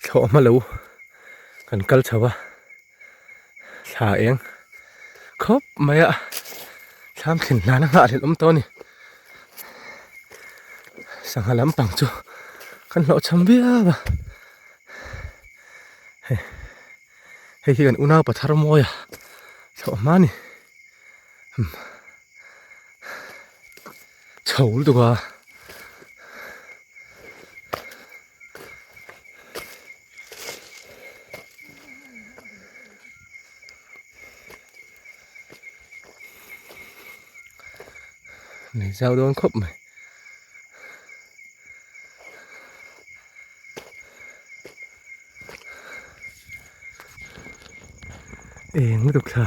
Thlawh hma lo kan kal chho a, thla eng khawp mai a, thlam thlen hlan a nghah hlelh awm tawh a ni. Sangha lampang chu kan hlawh cham viau a, hei hei hi kan unau pathar mawi a thlawh hma a ni. Chho lutuk a. Nei zau dawn khawp mai. Eng lutuk thla.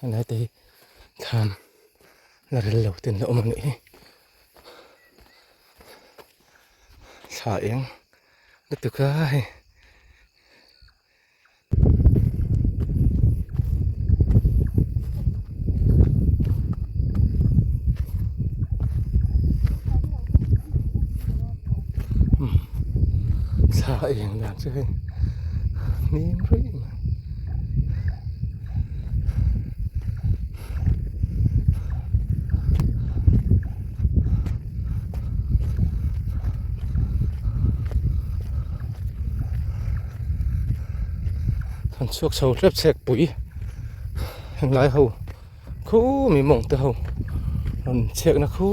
Helai te hi thlam la rel lo ten la awm a nih hi. Thla eng lutuk a hei. Thla eng dan chu hei hnim ruih mai. Kan chhuak chho hlep chhek pui henglai ho khu mi mawng te ho rawn chhekna khu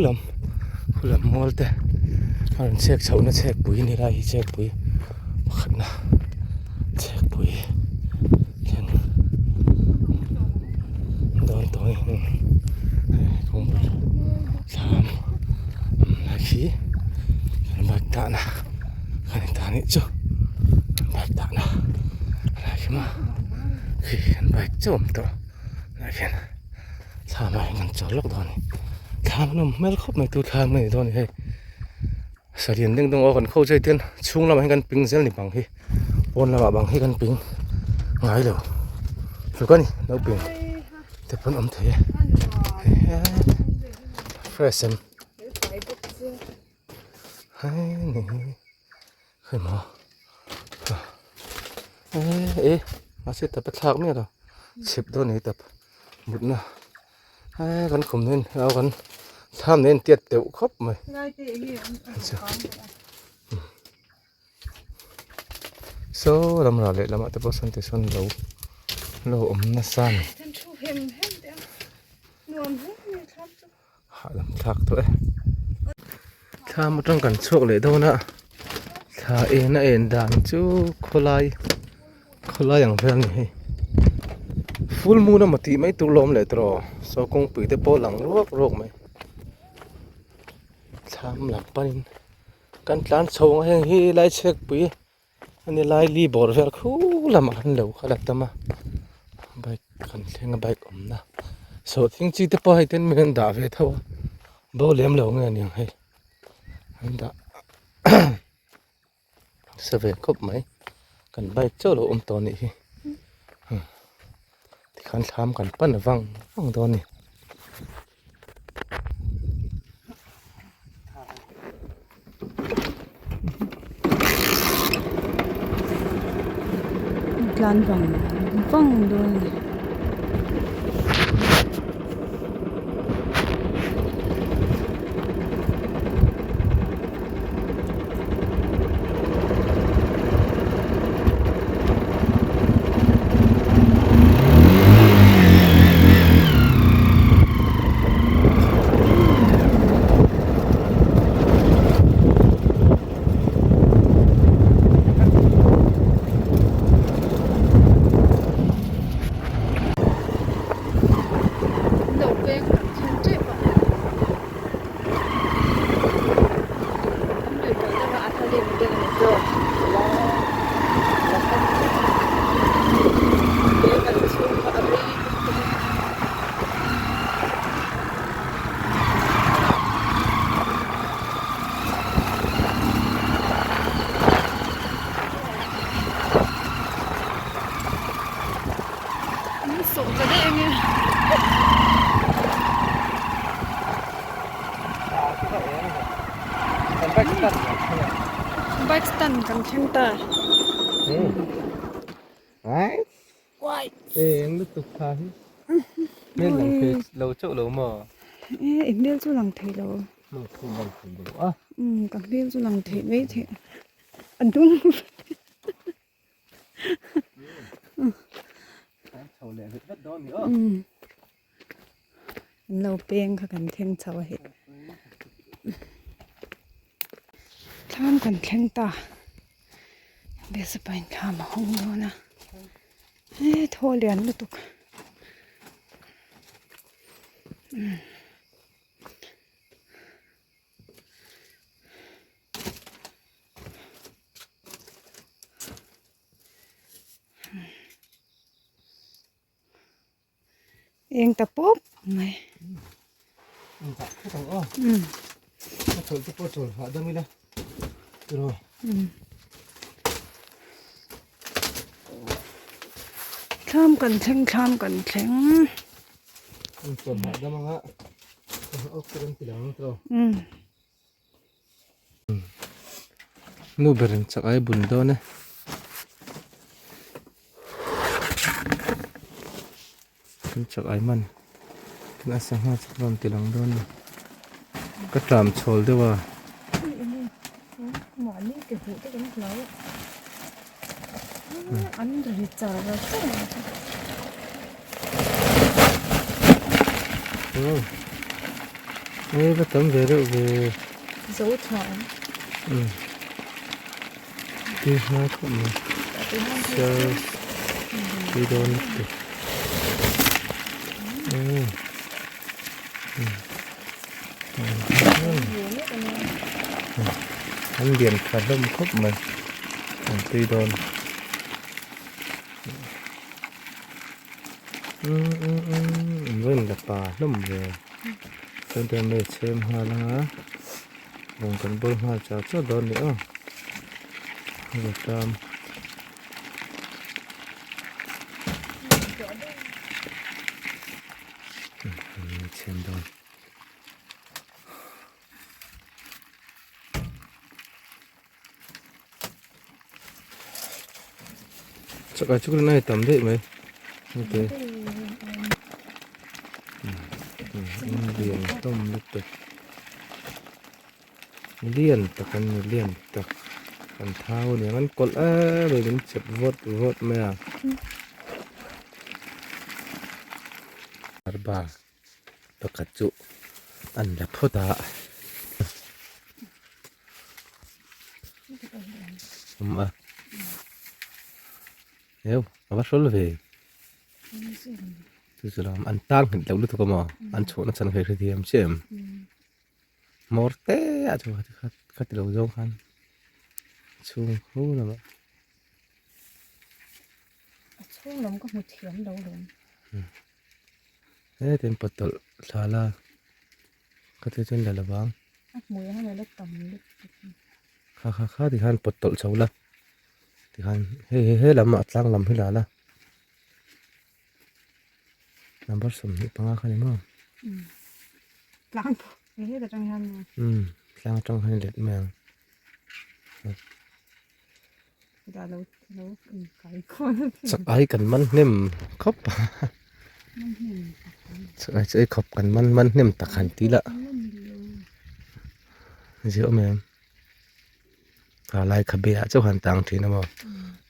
lam khu lam mual te a rawn chhek chhohna chhek pui ni lai hi chhek pui pakhatna chhek pui hian dawn tawh a ni hei kawngpui thlam lai khi bike dahna a ni ta anih chu bike dahna lai khi maw khi an bike chiah a awm tawh lai khian thlam ah hian kan chawl lawk dawn a ni thlam a nawm hmel khawp mai tu thlam nge ni dawn a ni hei. Sarian ding dawng aw kan kho chei ten chhung lamah hian kan ping zel ni bang hi pawn lamah bang hi kan ping ngai lo tluk a ni lo ping te pawn awm thei e fresh em hei ni hei maw e e mahse tap a thlak miah lo chhip dawn a ni tap mutna. He kan khum nen au kan thlam nen tiat deuh khawp mai. Saw lam rah leh lamah te pawh sawn tisawn lo lo awm nasa a ni. Hahdam thlak tawh e. Thlam atang kan chhuak leh dawn a thla en a en dan chu khawlai khawlai ang vel a ni hei full moon emaw tih mai tur lawm leh tawh saw kawngpui te pawh a lang ruak ruak mai thlam lam panin kan tlan chho ang a heng hi lai chhekpui a ni lai li bawr vel khu lamah an lo kal a tam a bike kan thleng a bike awmna sawhthing chi te pawh hei ten min an dah ve tho a bo lem lo nge aniang hei an dah sa ve khawp mai kan bike chauh lo awm tawh anih hi tikhan thlam kan pan vang vang dawn a ni. Tlan vang vang dawn a ni. Bike stand kan thleng ta. Uai. Eng lutuk tha hi. Hmel lang thei lo chauh lo maw? E, i hmel chu lang thei lo. Lang thei lang thei lo a. Um, ka hmel chu lang thei mai thei. A dum. Kan chho leh vet vet dawn ni aw. Um. An lo peng kha kan thleng chho a hei. Thlam kan thleng ta. Bese pain thlam a hawng dawn a. He thaw lian lutuk. Um. Eng ta pup mai. Thlam kan thleng thlam kan thleng. Nu berin chak ai bun dawn e. Kan chak ai man a sangha chu ka rawn ti lang dawn a ni. Ka tlam chhawl deuh a. Ê va tam ve reuh ve. Zo tha ang. Um. Ti hma khawp mai. Sir. Ti dawn lutuk. Um. An lian tha hlawm khawp mai. An tui dawn. Umm rawn la pa hlawm ve chuan tah hian chhem nghal anga rawn kan bawl nghal char char dawn a ni aw rawtram chhem dawn. Chakai chu rin a tam daih mai hete lian hlawm lutuk lian tak an ni lian tak an thau aniang an kawlh em em in chep vawt vawt mai a pakhat chu an la phawt a. Awm a eu a va hrawl ve chu chu lam an tang nghet lo lutuk a maw an chhuahna chhan kha i hrethiam chiah em hmawr te ah chu kha ti lo zawng khan chhung hu lamah. A chhung lam ka hmu thiam lo lawm. Hetin pawtawlh thla la ka ti chuan la lovang. A hmui ang a la tam lutuk. Kha kha kha ti khan pawt tawlh chho la ti khan hei hei he lam ah tlang lam hi la la number 25 kha ni maw. Tlang pawh hei heta tang hian maw. Tlang atang khan i let mai ang. Chak ai kan man hnem khawp a chak ai chu ei khawp kan man man hnem tak han ti lah zia awm em a lai khabe ah chauh han tang thin a maw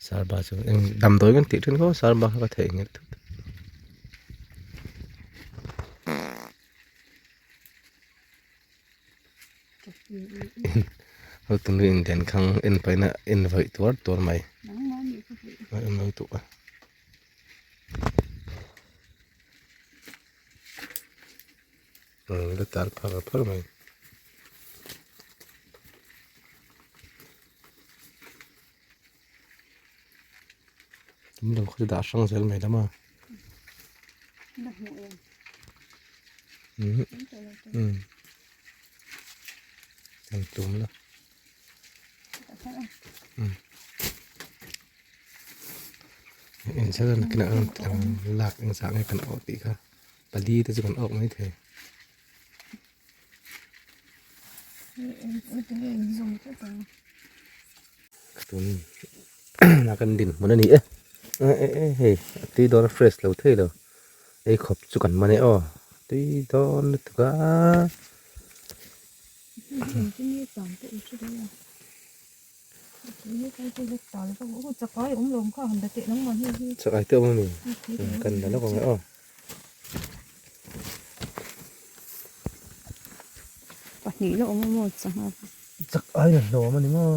sarba chu eng damdawi kan tih thin kho sarba kha ka theih nghet thut. Hotunu in den khang en paina en vawih tuar tuar mai en lo duh a la tal phar phar mai tum lo kha chu dah hrang zel mai lam a umm an tum la umm inchhir nakinah lak engzah nge kan awh tih kha pali te chu kan awk mai thei. Tun a kan din hmun a ni e e e hei a tui dawn a fresh lo thei lo ei khawp chu kan man e aw tui dawn lutuk a. Chakai te awm a mi kan la lawk ang e aw. Pahnih la awm a maw sangha Chak ai a hlawm a ni maw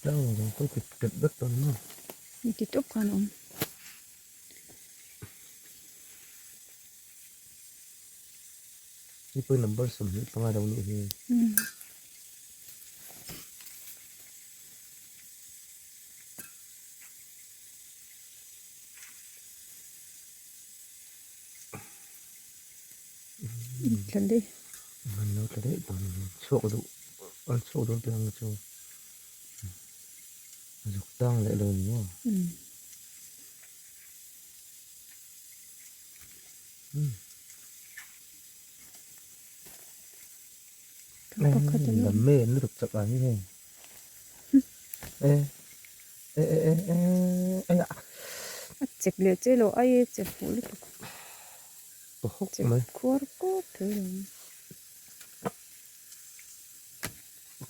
Tlang zawng pawh ti tep vek tawh a ni maw Ni ti tawp khan a awm. Hei pawh hi number 25 lo nih hi. Tla daih. An lo tla daih tawh a ni. Chhuak duh an chhuak dawn teh ang chu. A zuk tang leh lo ni maw. Pakhat a Lam mai an lutuk chak ang hi hei. E e e e e e a. A chek leh che lo ai e chek fuh lutuk. Hawk mai. Chek khuar kawp thei lo.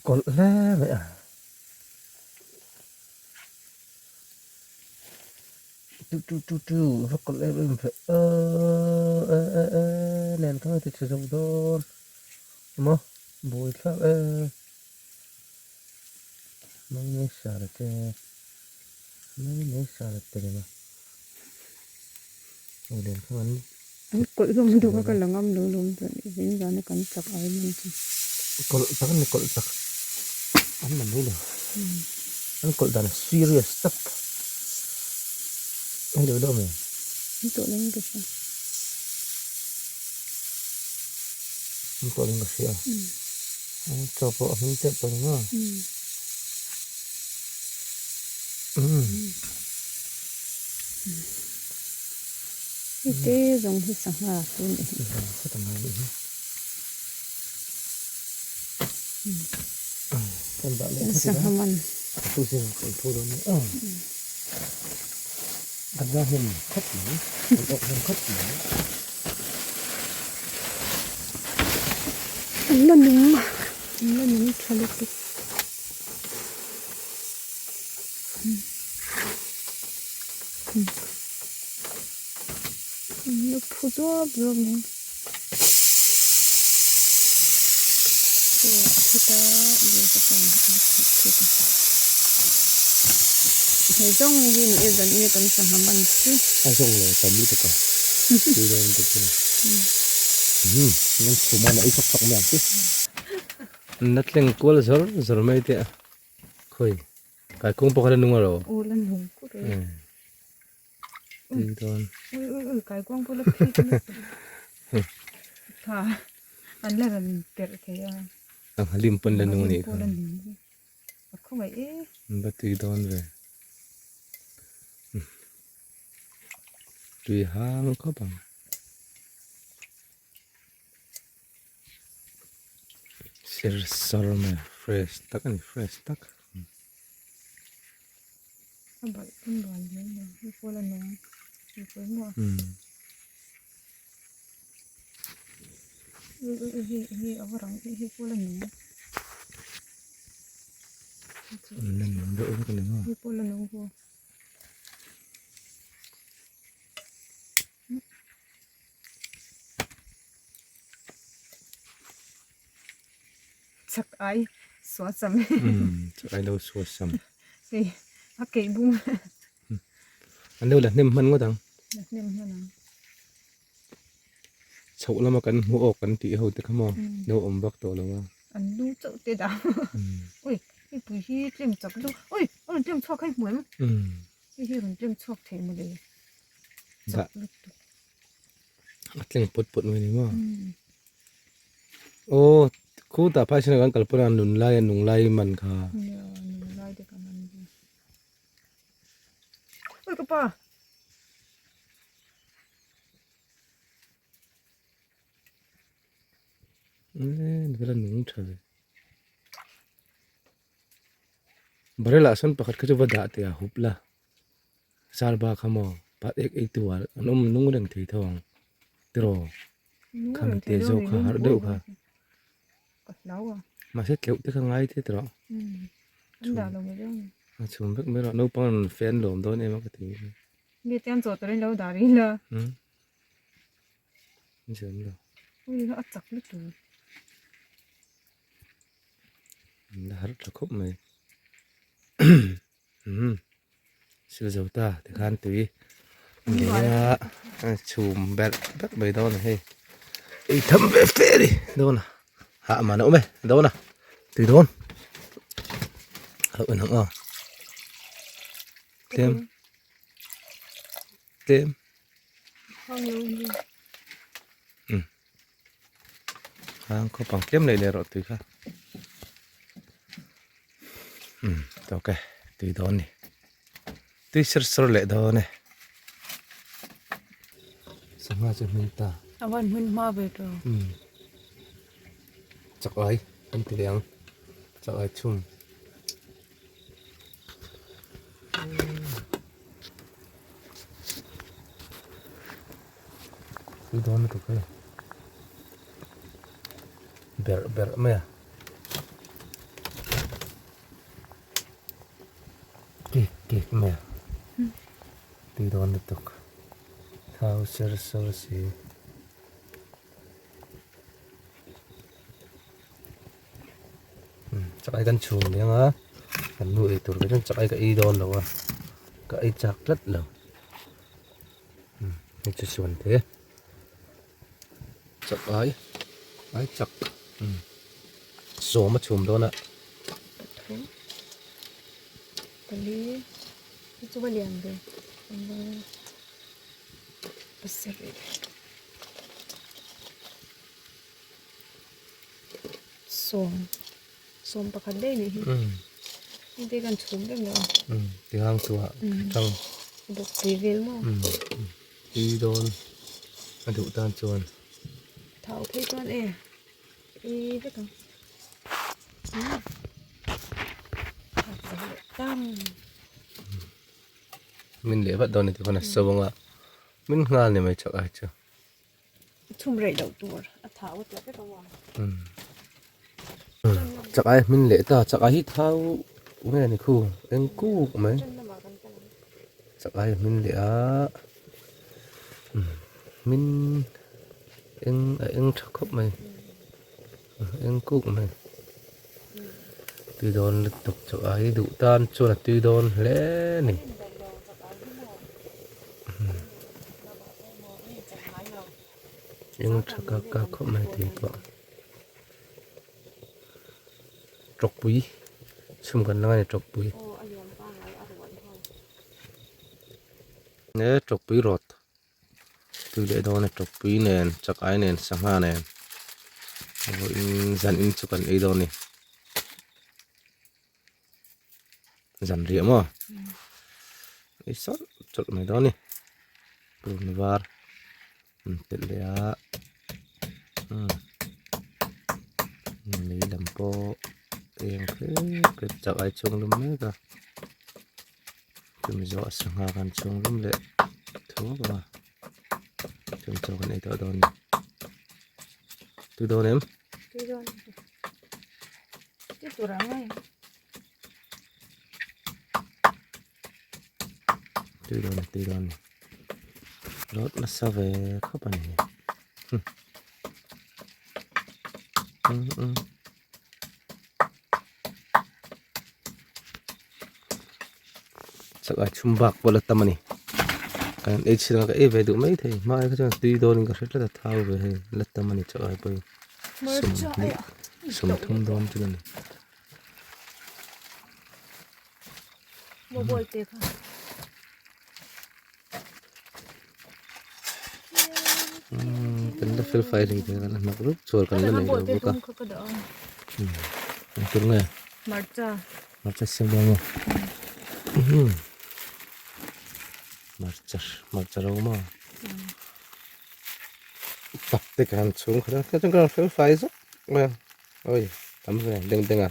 Kawlh hle mai a. Tu tu tu tu va kawlh em em ve aw e e e nen kha ti chhe zo dawn maw buai thlak e mai mai sar te mai mai sar te reng a aw nen kha an An kawlh hlawm duh kha ka la ngam lo lawm chuan zing zana kan chak ai man chu. Kawlh tak a ni kawlh tak an la mai lo an kawlh dan a serious tak hei lo deuh mai. An tawh lo in ka hria. An tawh lo in ka hria chaw pawh a hming tep tawh a ni maw. Hei te zawng hi sangha chu a ni hi. Sangha man. An la nung an la nung tha lutuk. An la phu zuap zuap mai chaw a thi ta leh ka pan a theih thut a he zawng hi ni e zan ina kan sangha man chu a zawng lo tam lutuk a tui dawn te chu umm an chhum a na ei chawk chawk mai ang chu na tleng kual zawr zawr mai te a khawi. Kai kung pawh kha la nung a lo. Aw la nung kur e. Tui dawn. Ui ui ui kai kung pawh la phit nasa. Tha an la rawn perh thei a. Ang halim pawn la nung a nih kha. La nung. A khawngaih e. An va tui dawn ve. Tui hang khawp ang. Ser sar mai fresh tak a ni fresh tak. A balh pawn rual hian a hei pawh la nung hei pawh maw ui ui ui hei hei a va rang hei pawh la nung la nung deuh vek a ni maw hei pawh la nung bawk. Chak ai suah sam chak ai lo suah sam hei a keih bung an lo la hnem hman ngawt ang la hnem hman ang chhoh lama kan hmu awk kan tih ho te kha maw lo awm vak tawh lo a an lu chauh te dah ui hei pui hi tlem chak deuh ui a rawn tlem chhuak hei hmu em hei hi rawn tlem chhuak thei mawle chak lutuk A tleng pawt pawt mai a ni maw? Aw khu tah phai sinah kan kalpawh a nun lai a nung lai man kha. Nia nung lai te kan an ni. Ui ka pa. Vel a nung tha ve. Barrel ah sawn pakhat kha chu va dah teh a hup la. Sar ba kha maw pat ek ei tu ah an awm nung reng thei tho ang tiraw khami te zawk kha harh deuh kha. Mahse tleuh te kha ngai te tiraw. A chhum vek mai rawh naupang an rawn fan lawm dawn em a ka ti. Nge te an chaw turin lo dah rih la. Zem lo. Ui a chak lutuk. La harh tha khawp mai. Umm sil zo ta tikhan tui lei a chhum berh berh mai dawn a hei ei tham ve fe a ni dawn a hah man a awm e dawn a tui dawn a lo en ang aw tlem tlem umm hang khawp ang tlem leh leh rawh tui kha umm tawk e tui dawn ni tui sir sawr leh dawn e sangha chu hmin ta a van hmin hma ve tawh umm chak ai an ti leh ang chak ai chhum. Tui dawn lutuk hei berh berh mai a kik kik mai a tui dawn lutuk thau ser sawr si. Chakai kan chhum aniang a kan nu ei tur kha chuan chakai ka ei dawn lo a ka ei chak tlat lo hei chu suan te chakai ai chak sawm a chhum dawn a. Pali chu va lian ve pasarih. Sawm sawm pakhat daih anih hi hei te kan chhum vek lo tihang chu a tang bawk pui vel maw tui dawn a duh tan chuan thau phei chuan e ei vek ang min leh vat dawn a ni tih khan a so ang a min nghal ni mai chak ai chu. Chhum rei loh tur a thau a tih vek a uang. Chak ai hmin leh ta chak ai hi thau nge ni khu eng kuk mai chak ai hmin leh a hmin eng a eng tha khawp mai eng kuk mai tui dawn lutuk chak ai duh tan chuan a tui dawn hle a ni. Eng tha kak kak khawp mai tui pawh tawkpui chhum kan la ngai a ni tawkpui he tawkpui rawt tui leh dawn a tawkpui nen chakai nen sangha nen vawiin zan in chu kan ei dawn a ni. Zan riah maw ei sawlh chawlh mai dawn a ni purun var an telh leh a umm lei lam pawh eng hrep hrep chak ai chhung lum mek a chumi zawh sangha kan chhung lum leh thuak ang a chumi chaw kan ei tawh dawn a ni tui dawn em. Tui dawn a tui dawn a ni rawt nasa ve khawp a ni umm chakai chhum bak pawh la tam a ni kan ei chhin ang ka ei ve duh mai thei hmai kha chuan tui dawnin ka hre tlat a thau ve hei la tam a ni chakai pawh hi. Sawmthum dawn chu a ni. Kan la fel fai hlei thei kan hnawk rup chuan kan la nei lo bawk a. Engtur nge? Hmarcha. Hmarcha siam dawn maw? Hmarcha hmarcha ro maw? Tak te kan chhung khat a chuan kan fel fai zawk. mai a oi tam ve deng deng a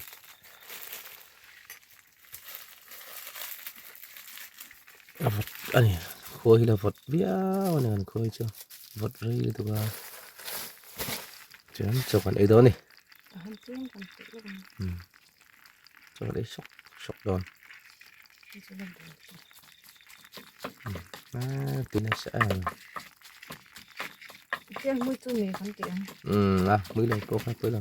a vawt a ni khua hi la vawt viau a ni kan khua hi chu vawt rei lutuk a chuan chaw kan ei dawn a ni chaw kan ei sawk sawk dawn a mui lo pawh kha pawi lo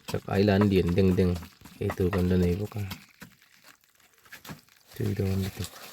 chak ai la an lian deng deng ei tur kan la nei bawk a tui dawn lutuk.